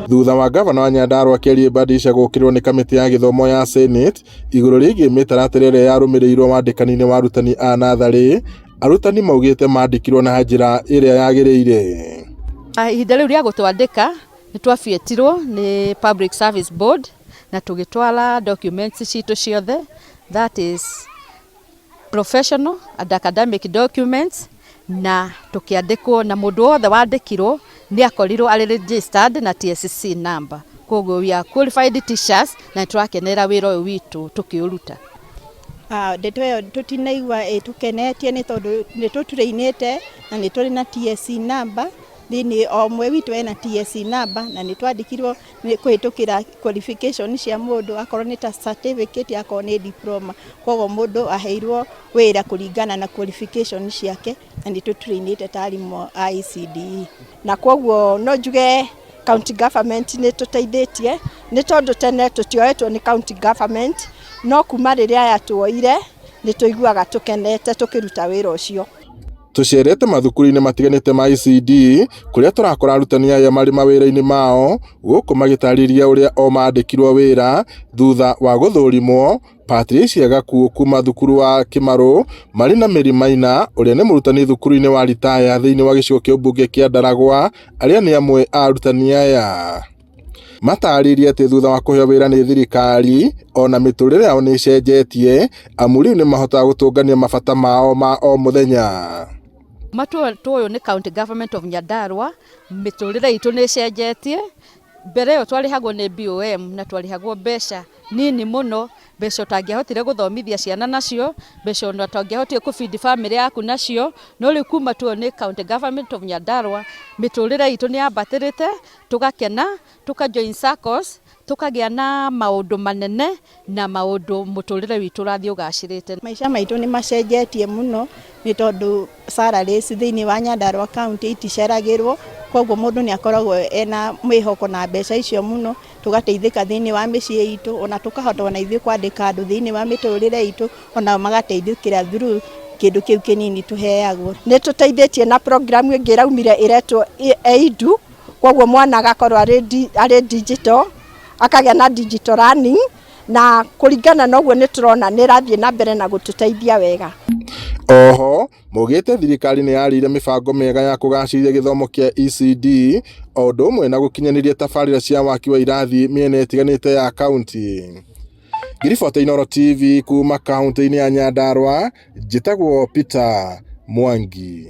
Thutha wa gavana wa Nyandarua Kelly Mbadicha gũũkĩrĩrwo nĩ kamĩtĩ ya gĩthomo ya Senate igũrũ rĩgiĩ mĩtaratara ĩrĩa yarũmĩrĩirwo wandĩkani-inĩ wa arutani a natharĩ, arutani maugĩte mandĩkirwo na njĩra ĩrĩa yagĩrĩire. Ihinda rĩu rĩa gũtwandĩka nĩ twabietirwo nĩ Public Service Board na tũgĩtwara documents citũ ciothe, that is professional and academic documents, na tũkĩandĩkwo, na mũndũ wothe wandĩkirwo nĩ akorirwo arĩ registered na TSC number. Koguo we are qualified teachers na nĩ tũrakenerera wĩra ũyũ witũ tũkĩũruta. Ndeto ĩyo tũtinaigua ĩtũkenetie nĩ tondũ nĩ tũturainĩte na nĩ tũrĩ na TSC number thĩinĩ, o ũmwe witũ ena TSC number, na nĩ twandĩkirwo nĩ kũhĩtũkĩra qualification cia mũndũ, akorwo nĩ ta certificate, akorwo nĩ diploma. Koguo mũndũ aheirwo wĩra kũringana na qualification ciake, na nĩ tũturainĩte ta arimũ a ECDE. Na koguo no njuge county government nĩ tũteithĩtie, nĩ tondũ tene tũtioetwo nĩ county government, no kuma rĩrĩa aya tuoire nĩ tũiguaga tũkenete tũkĩruta wĩra ũcio. Tũcerete mathukuru-inĩ matiganĩte ma ECD kũrĩa tũrakora arutani aya marĩ mawĩra-inĩ mao gũkũ magĩtarĩria ũrĩa o mandĩkirwo wĩra thutha wa gũthũrimwo. Patricia Gakuo kuma thukuru wa Kĩmarũ marĩ na Mary Maina ũrĩa nĩ mũrutani thukuru-inĩ wa Ritaya thĩinĩ wa gĩcigo kĩa ũmbunge kĩa Ndaragwa, arĩa nĩ amwe a arutani aya. Matarĩirie atĩ thutha wa kũheo wĩra nĩ thirikari ona mĩtũrĩre yao nĩ ĩcenjetie, amu rĩu nĩ mahotaga gũtũngania mabata mao ma o mũthenya. Matũ ũyũ nĩ county government of Nyandarua, mĩtũrĩre itũ nĩ ĩcenjetie. Mbere ĩyo twarĩhagwo nĩ BOM na twarĩhagwo mbeca nini mũno, mbeca ũtangĩahotire gũthomithia ciana nacio, mbeca ona ũtangĩahotire kũbidi bamĩrĩ yaku nacio. No rĩu kuma tuo nĩ county government of Nyandarua, mĩtũrĩre itũ nĩ yambatĩrĩte, tũgakena, tũka join SACCOS, tũkagĩa na maũndũ manene na maũndũ mũtũrĩre witũ ũrathiĩ ũgacĩrĩte. Maica maitũ nĩ macenjetie mũno nĩ tondũ salaries thĩinĩ wa Nyandarua County iticeragĩrwo, koguo mũndũ nĩ akoragwo ena mwĩhoko na mbeca icio mũno, tũgateithĩka thĩinĩ wa mĩciĩ itũ, ona tũkahota ona ithuĩ kwandĩka andũ thĩinĩ wa mĩtũrĩre itũ, onao magateithĩkĩra through kĩndũ kĩu kĩnini tũheagwo. Nĩ tũteithĩtie na program ĩngĩ ĩraumire ĩretwo EIDU, koguo mwana agakorwo arĩ digital, akagĩa na digital learning, na kũringana na ũguo nĩ tũrona nĩ ĩrathiĩ na mbere na gũtũteithia wega. Oho maugĩte thirikari nĩ yarĩire mĩbango mĩega ya kũgacĩrithia gĩthomo kĩa ECD o ũndũ ũmwe na gũkinyanĩria tabarĩra cia waki wa irathi mĩena ĩtiganĩte ya kaunti. Ngĩribota Inooro TV kuma kaunti-inĩ ya Nyandarua, njĩtagwo Peter Mwangi.